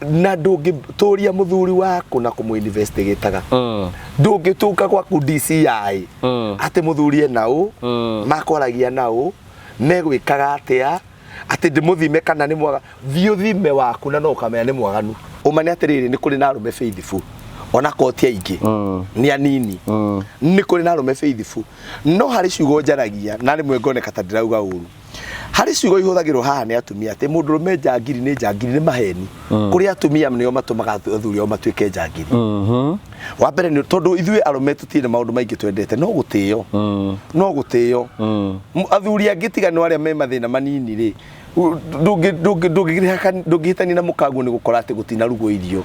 Na ndũngĩtũria mũthuri waku na kũmũ-investigataga. Ndũngĩtũka gwaku DCI atĩ mũthuri ena ũ, makwaragia na ũ, megwĩkaga atĩa, atĩ ndĩmũthime kana nĩ mwaga. Thiĩ ũthime waku na no ũkamenya nĩ mwaganu. Ũma nĩ atĩrĩrĩ, nĩ kũrĩ na arũme faithful ona korwo ti aingĩ, nĩ anini. Nĩ kũrĩ na arũme faithful, no harĩ ciugo njaragia na rĩmwe ngoneka ta ndĩrauga ũru. Harĩ ciugo ihũthagĩrwo haha nĩ atumia atĩ mũndũrũme njangiri nĩ njangiri, nĩ maheni. Kũrĩ atumia nĩo matũmaga athuri ao matuĩke njangiri. Wa mbere nĩ tondũ ithuĩ arũme tũtirĩ na maũndũ maingĩ twendete no gũtĩo, no gũtĩo. Athuri angĩ tiga no arĩa me mathĩna manini rĩ, ndũngĩhĩtania na mũkaguo nĩ gũkora atĩ gũtinarugwo irio.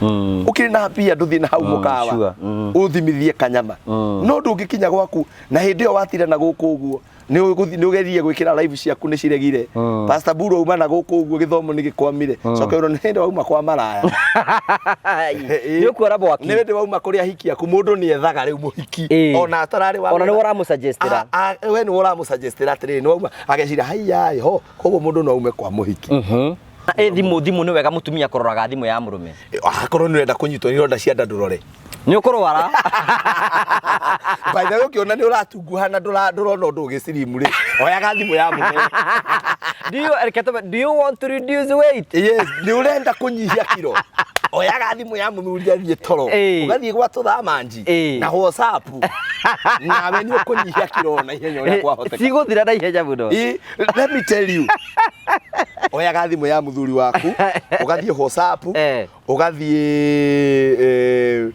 Ũkĩrĩ na mbia ndũthiĩ na hau mũkawa ũthimithie kanyama, no ndũngĩkinya gwaku na hĩndĩ ĩyo watinda na gũkũ ũguo nĩ ũgeririe gwĩkĩra live ciaku nĩ ciregire. Pastor Buru auma na gũkũ ũguo gĩthomo nĩ gĩkwamire. Coka ũrwo nĩ hĩndĩ wauma kwa maraya. Nĩ ũkuora mwaki. Nĩ hĩndĩ wauma kũrĩ ahiki aku, mũndũ nĩ ethaga rĩu mũhiki ona atararĩ wa Ona nĩwe ũramũsuggestĩra. We nĩwe ũramũsuggestĩra atĩrĩrĩ, nĩ wauma ageciria haiya ho, koguo mũndũ no aume kwa mũhiki. Ĩ thimũ nĩ wega mũtumia kũroraga thimũ ya mũrũme? Akorwo nĩ ũrenda kũnyitwo nĩ ironda cia nda, ndũrore. Nĩ ũkũrwara. By the way, ũkĩona nĩ ũratunguha na ndũrona ũndũ ũgĩcirimu rĩ, oyaga thimũ ya mũrũme. Do you, reke tũme- do you want to reduce weight? Yes, nĩ ũrenda kũnyihia kiro, oyaga thimũ ya mũthuri athiĩ toro, ũgathiĩ gwa tũthamanji na WhatsApp, nawe nĩ ũkũnyihia kiro na ihenya ũrĩa kwahoteka. Cigũthira na ihenya mũno. Ĩ, let me tell you, oyaga thimũ ya mũthuri waku, ũgathiĩ WhatsApp, ũgathiĩ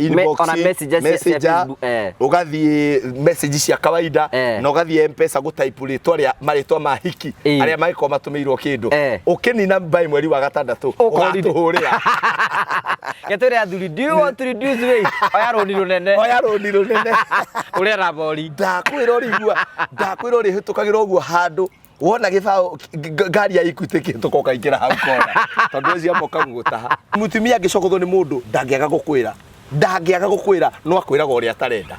inbox, Ona messages cia Messenger, Facebook, eh. Ũgathiĩ message cia kawaida, na ũgathiĩ Mpesa gũtype rĩtwa rĩa marĩtwa ma hiki arĩa mangĩkorwo matũmĩirwo kĩndũ. Ũkĩnina by mweri wa gatandatũ, Ũkorire. ũgatũhũrĩra. Getwĩre athuri, do you want to reduce weight? Oya rũni rũnene. Oya rũni rũnene. Ũrĩa rabori. Ndakwĩra ũrĩigua, ndakwĩra ũrĩhĩtũkagĩra ũguo handũ wona gĩbaũ ngari ya Equity ĩkĩhĩtũka ũkaingĩra hau kona tondũ ũcio amoka gũgũtaha. Mũtumia angĩcokothwo nĩ mũndũ ndangĩaga gũkwĩra, ndangĩaga gũkwĩra, no akwĩraga ũrĩa atarenda.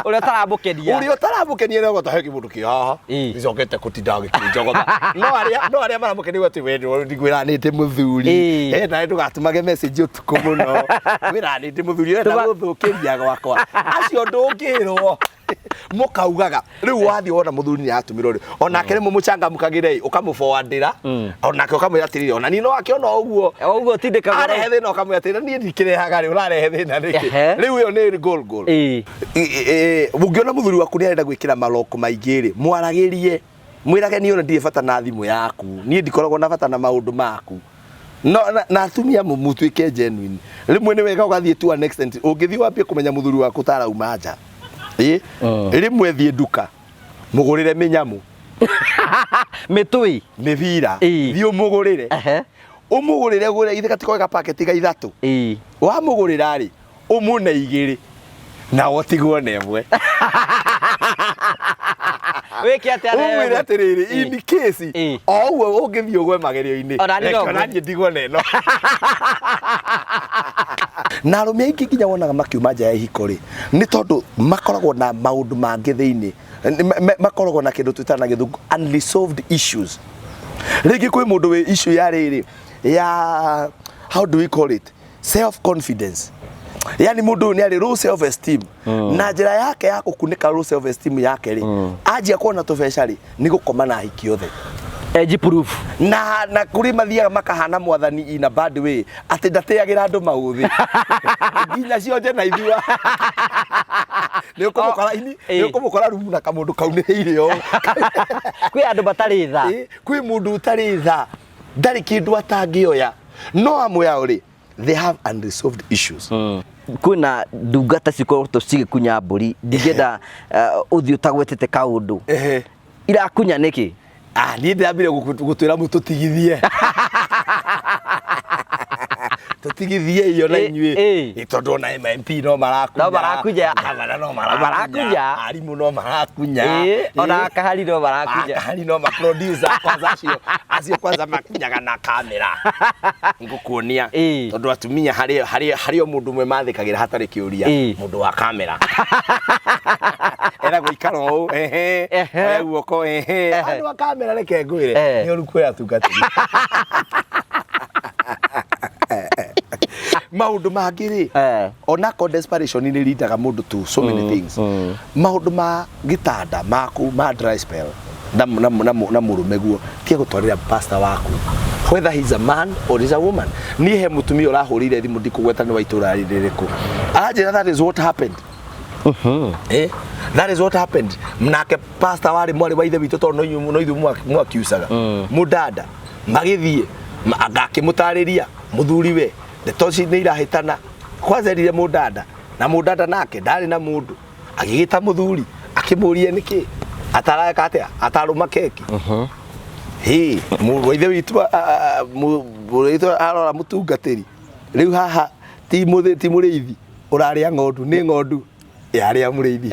Ũrĩa ũtaramũkenia. Ũrĩa ũtaramũkenia nĩ agota he kĩmũndũ kĩ haha gĩcokete kũtinda gĩkĩnjogotha, no arĩa maramũkenia atĩ we ndigwĩra nĩ ndĩ mũthuri. Eh, nawe ndũgatũmage message ũtukũ mũno, wĩra nĩ ndĩ mũthuri, ũrenda gũthũkĩria gwakwa, acio ndũngĩrwo mũkaugaga. Rĩu wathiĩ wona mũthuri nĩ atũmĩrwo rĩ, onake rĩmwe mũcangamũkagĩre, ũkamũboandĩra, onake ũkamwĩra atĩrĩrĩ, ona niĩ no akĩona ũguo. O ũguo tindĩkaga. Arehe thĩna, ũkamwĩra atĩrĩrĩ, niĩ ndikĩrehaga rĩ, ũrarehe thĩna nĩkĩ? Rĩu ĩyo nĩ goal goal. Ũngĩona mũthuri waku nĩ arenda gwĩkĩra maloko maingĩ rĩ, mwaragĩrie, mwĩrage niĩ ona ndirĩ bata na thimũ yaku, niĩ ndikoragwo na bata na maũndũ maku. No na atumia mũtuĩke genuine. Rĩmwe nĩ wega ũgathiĩ to an extent, ũngĩthiĩ wambie kũmenya mũthuri waku tarauma nja ĩ, rĩmwe thiĩ nduka mũgũrĩre mĩnyamũ. Mĩtũi. Mĩbira. Thiĩ ũmũgũrĩre. Ũmũgũrĩre, gũre ithe gatikoe gapaketi ga ithatũ. Wamũgũrĩra rĩ, ũmũne igĩrĩ nawe ũtigwo na ĩmwe. Wĩke atĩa na ũmwĩre ĩmwe? Atĩrĩrĩ, in case o ũguo ũngĩthiĩ ũgwe magerio-inĩ, Ona niĩ no reke ona ngwe. niĩ ndigwo na ĩno. Na arũme aingĩ nginya wonaga makiuma nja ya ihiko rĩ, nĩ tondũ makoragwo na maũndũ mangĩ thĩinĩ. Nĩ makoragwo na kĩndũ twĩtaga na gĩthũngũ unresolved issues. Rĩngĩ kwĩ mũndũ wĩ issue ya rĩrĩ ya, how do we call it, self confidence, yani mũndũ ũyũ nĩ arĩ low self esteem. Na njĩra yake ya gũkunĩka low self esteem yake rĩ, anjia kuona tũbeca rĩ, nĩ gũkoma na ahiki othe. Age proof. Na kũrĩ mathiaga makahana mwathani in a bad way, atĩ ndatĩagĩra andũ maũthĩ nginya cionje na ithua. Nĩ ũkũmũkora ini, nĩ ũkũmũkora rumu na kamũndũ kaunĩrĩire ũũ. Kwĩ andũ matarĩ tha. Ĩ, kwĩ mũndũ ũtarĩ tha, ndarĩ kĩndũ atangĩoya, no amwe ao rĩ, they have unresolved issues. Kwĩna ndungata cikoretwo cigĩkunya mbũri, ndingĩenda ũthiĩ ũtagwetete kaũndũ. Irakunya nĩkĩ? Ah, niĩ ndĩrambire gũtwĩra mũtũtigithie. Tũtigithie iyo na Ĩ, inyuĩ. ĩ. Ĩ, tondũ ona MP no marakunya. No marakunya. Gavana no marakunya. Marakunya. Arimũ no marakunya. Ĩ, ona kahari no marakunya. Akahari no ma producer kwanza acio acio kwanza makunyaga na kamera ngũkuonia Ĩ. tondũ atumia harĩ harĩ harĩ o mũndũ ũmwe mathĩkagĩra hatarĩ kĩũria Ĩ. mũndũ wa kamera eragwo ikara ũũ ehe Ehe. oya guoko ehe Ehe. andũ a kamera reke ngwĩre Eh. nĩ ũru kwĩ atungatĩri maũndũ mangĩ rĩ Eh. onako desperation nĩ rindaga mũndũ to so many things maũndũ ma gĩtanda maku ma dry spell na, na, na, na mũrũme guo tia gũtwarĩra pastor waku whether he's a man or he's a woman niĩ he mũtumia ũrahũrĩire thimũ ndikũgweta nĩ wa itũra rĩrĩkũ aranjĩra that is what happened. Eh, that is what happened. Nake pastor warĩ mwarĩ wa ithe witũ tondũ no inyuĩ no ithuĩ mwakiucaga mũdada magĩthiĩ akĩmũtarĩria mũthuri we ndeto ici nĩ irahĩtana kwanza erire mũdada na mũdada nake ndarĩ na mũndũ agĩgĩta mũthuri akĩmũria nĩkĩ atareka atĩa atarũma keki hĩ mũrũ wa ithe witũ mũrũ wa ithe arora mũtungatĩri rĩu haha ti mũthĩ ti mũrĩithi ũrarĩa ng'ondu nĩ ng'ondu yarĩa mũrĩithi.